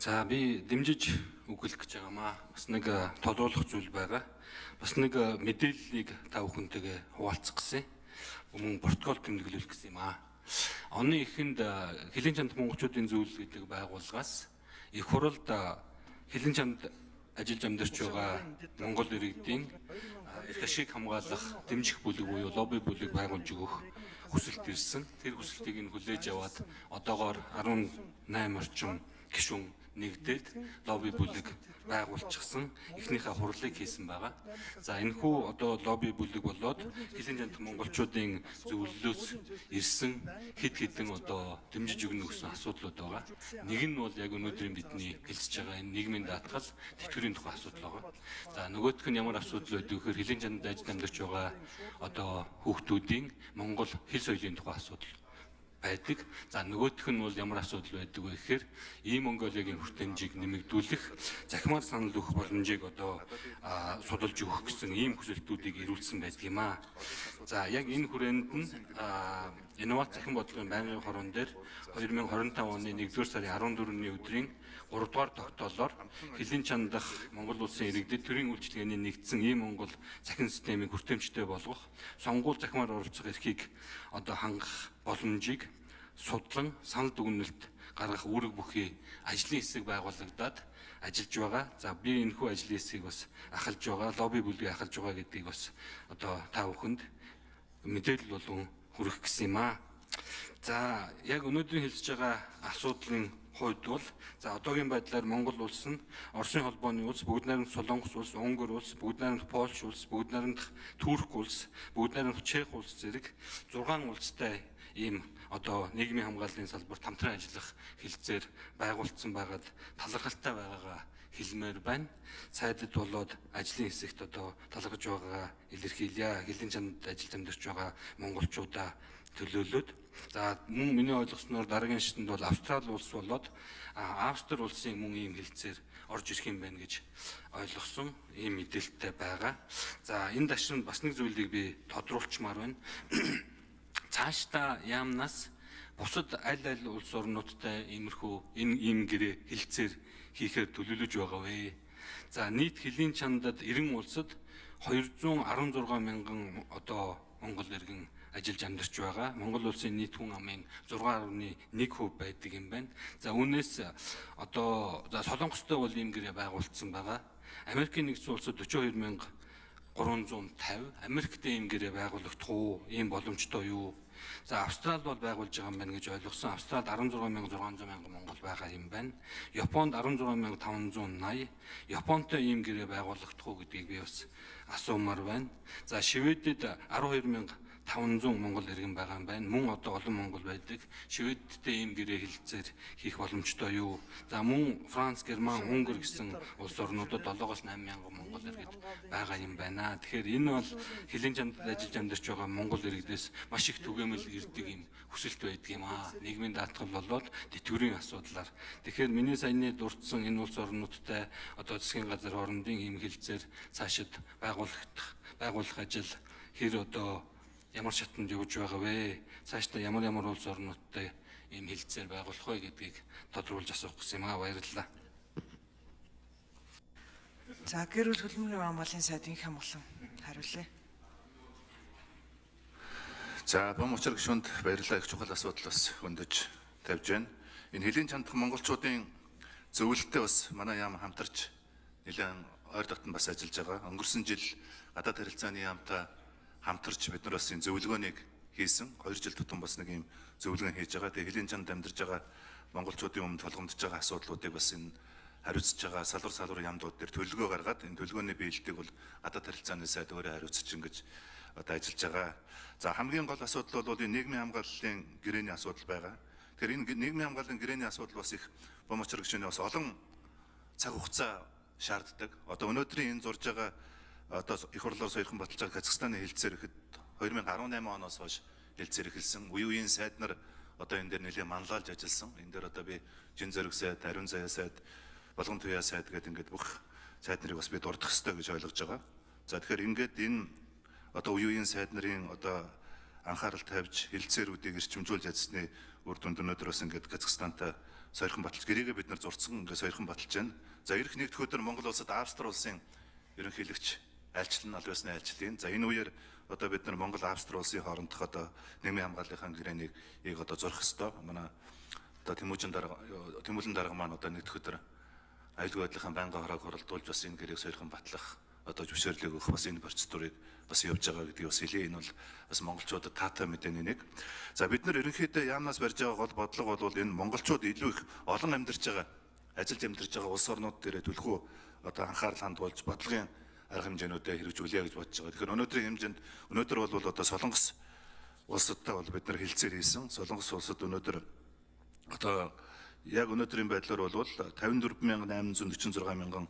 За, би дэмжиж үгэлэх гэж байгаамаа. Бас нэг тодруулах зүйл байгаа. Бас нэг мэдээллийг та бүхэнтэйгээ хуваалцах гэсэн. Мөн протокол тэмдэглүүлэх гэсэн юм аа. Оны эхэнд Хөлийн чанд монголчуудын зөвлөл гэдэг байгууллагаас их хуралд хөлийн чанд ажиллаж амьдарч байгаа Монгол иргэдийн эрх ашиг хамгаалах дэмжих бүлэг буюу лобби бүлэг байгуулж өгөх хүсэлт ирсэн. Тэр хүсэлтийг нь хүлээж аваад одоогоор 18 орчим гишүүн нэгдээд лобби бүлэг байгуулчихсан, эхнийхээ хурлыг хийсэн байгаа. За, энэхүү одоо лобби бүлэг болоод хөлийн чандах монголчуудын зөвлөлөөс ирсэн хэд хэдэн одоо дэмжиж өгнө гэсэн асуудлууд байгаа. Нэг нь бол яг өнөөдрийн бидний хэлцэж байгаа энэ нийгмийн даатгал тэтгэврийн тухай асуудал байгаа. За, нөгөөх нь ямар асуудал байдаг гэхээр хөлийн чандад ажил амьдарч байгаа одоо хүүхдүүдийн монгол хэл соёлын тухай асуудал байдаг. За, нөгөөх нь бол ямар асуудал байдаг вэ гэхээр ийм Монголиагийн хүртээмжийг нэмэгдүүлэх, захимаар санал өгөх боломжийг одоо судалж өгөх гэсэн ийм хүсэлтүүдийг ирүүлсэн байдаг юм аа. За, яг энэ хүрээнд нь инновац захин бодлогын байнгын хорон дээр 2025 оны 1-р сарын 14-ний өдрийн 3 дугаар тогтоолоор хөлийн чандах Монгол улсын иргэдэд төрийн үйлчилгээний нэгдсэн ийм Монгол захин системийг хүртээмжтэй болгох, сонгуул захимаар оролцох эрхийг одоо хангах боломжийг судлан санал дүгнэлт гаргах үүрэг бүхий ажлын хэсэг байгуулагдаад ажиллаж байгаа. За, би энэхүү ажлын хэсгийг бас ахалж байгаа, лобби бүлгийг ахалж байгаа гэдгийг бас одоо та бүхэнд мэдээлэл болгон хүргэх гэсэн юм аа. За, яг өнөөдрийн хэлж байгаа асуудлын хувьд бол, за, одоогийн байдлаар Монгол улс нь Оросын холбооны улс, Бүгд найрамдах Солонгос улс, Унгар улс, Бүгд найрамдах Польш улс, Бүгд найрамдах Турк улс, Бүгд найрамдах Чех улс зэрэг 6 улстай ийм одоо нийгмийн хамгааллын салбарт хамтран ажиллах хэлцээр байгуулсан байгаад талархалтай байгаагаа хэлмээр байна. Сайдад болоод ажлын хэсэгт одоо талархаж байгаагаа илэрхийлье. Хөлийн чанд ажиллаж амьдарч байгаа монголчуудаа төлөөлөөд. За, мөн миний ойлгосноор дараагийн шатанд бол Австрали улс болоод Австри улсын мөн ийм хэлцээр орж ирэх юм байна гэж ойлгосон, ийм мэдээлэлтэй байгаа. За, энэ дашинд бас нэг зүйлийг би тодруулчмаар байна. Цаашдаа яамнаас бусад аль аль улс орнуудтай иймэрхүү энэ ийм гэрээ хэлцээр хийхээр төлөвлөж байгаа вэ? За, нийт хөлийн чандад 90 улсад 216 мянган одоо монгол иргэн ажиллаж амьдарч байгаа. Монгол улсын нийт хүн амын 6.1% байдаг юм байна. За, үүнээс одоо, за, Солонгостой бол ийм гэрээ байгуулсан байгаа. Америкийн нэгдсэн улсад 42,350, Америкт ийм гэрээ байгуулагдах уу? Ийм боломжтой юу? За, Австралид бол байгуулж байгаа юм байна гэж ойлгосон. Австралид 16,600 мянган монгол байгаа юм байна. Японд 16,580. Японтой ийм гэрээ байгуулагдах уу гэдгийг би бас асуумаар байна. За, Шведэд 12,500 монгол иргэн байгаа юм байна. Мөн одоо олон монгол байдаг. Шведтэй ийм гэрээ хэлцээр хийх боломжтой юу? За, мөн Франц, Герман, Унгар гэсэн улс орнуудад 7-оос 8 мянган монгол иргэд байгаа юм байна. Тэгэхээр энэ бол хөлийн чандад ажиллаж амьдарч байгаа монгол иргэдээс маш их түгээмэл ирдэг юм хүсэлт байдаг юм аа. Нийгмийн даатгал болоод тэтгэврийн асуудлаар. Тэгэхээр миний саяны дурдсан энэ улс орнуудтай одоо засгийн газар хоорондын ийм хэлцээр цаашид байгуулах ажил хэр одоо ямар шатанд явж байгаа вэ? Цаашдаа ямар ямар улс орнуудтай ийм хэлцээр байгуулах вэ гэдгийг тодруулж асуух гэсэн юм аа. Баярлалаа. За, гэр бүл хөлбөмбөгийн хамгааллын сайд инх хамглан хариулъя. За, бом учир гишүүнд баярлалаа, их чухал асуудал бас хөндөж тавьж байна. Энэ хөлийн чандах монголчуудын зөвлөлтөд бас манай яам хамтарч нэлээд ойр дотн бас ажиллаж байгаа. Өнгөрсөн жил гадаад харилцааны яамтай хамтарч бид нар бас энэ зөвлөгөөнийг хийсэн. 2 жил тутам бас нэг юм зөвлөгөө хийж байгаа. Тэгээ хөлийн чанд амьдарч байгаа монголчуудын өмнө толгомдож байгаа асуудлуудыг бас энэ хариуцж байгаа салвар салвар яамдууд дээр төлөвлөгөө гаргаад, энэ төлөвлөгөөний биелэлтийг бол гадаад харилцааны сайд өөрөө хариуцж ингэж одоо ажиллаж байгаа. За, хамгийн гол асуудал бол энэ нийгмийн хамгааллын гэрээний асуудал байгаа. Тэгэхээр энэ нийгмийн хамгааллын гэрээний асуудал бас их бом учир гишүүний бас олон цаг хугацаа шаарддаг. Одоо өнөөдрийн энэ зурж байгаа, одоо их хурлаар саяхан баталж байгаа Казахстаны хэлцээр ихэд 2018 оноос хойш хэлцээр эхэлсэн. Үе үеийн сайд нар одоо энэ дээр нэлээд манлайлж ажилласан. Энэ дээр одоо би Жин зөрөг сайд, Ариун заяа сайд, Болгон туяа сайд гэдэг ингээд бүх сайд нарыг бас би дурдах ёстой гэж ойлгож байгаа. За, тэгэхээр ингээд энэ одоо үе үеийн сайд нарын одоо анхаарал тавьж хэлцээрүүдийг эрчимжүүлж ажилласны үр дүнд өнөөдөр бас ингээд Казахстантай сойрхон баталж гэрээгээ бид нар зурцсан ингээд сойрхон баталж байна. За ирэх нэгдэх өдөр Монгол улсад Австри улсын ерөнхийлөгч айлчлал нь аль биесны айлчлалын. За энэ үеэр одоо бид нар Монгол Австри улсын хоорондох одоо нийгмийн хамгааллын гэрээнийг яг одоо зурх ёстой. Манай одоо Тэмүүжин дарга Тэмүүлэн дарга маань одоо нэгдэх өдөр аюулгүй байдлынхаа байнгын хороог хуралдуулж бас энэ гэрээг сойрхон батлах одоо зөвшөөрлийг өгөх бас энэ процедурыг бас явж байгаа гэдгийг бас хэлье. Энэ бол бас монголчуудад таатай мэдээний нэг. За бид нар ерөнхийдөө яамнаас барьж байгаа гол бодлого бол энэ монголчууд илүү их олон амьдарч байгаа, ажиллаж амьдарч байгаа улс орнууд дээрээ түлхүү одоо анхаарал хандуулж бодлогын арга хэмжээнүүдээ хэрэгжүүлье гэж бодож байгаа. Тэгэхээр өнөөдрийн хэмжээнд өнөөдөр бол одоо Солонгос улсадтай бол бид нар хэлцээр хийсэн. Солонгос улсад өнөөдөр одоо яг өнөөдрийн байдлаар бол 54,846 мянган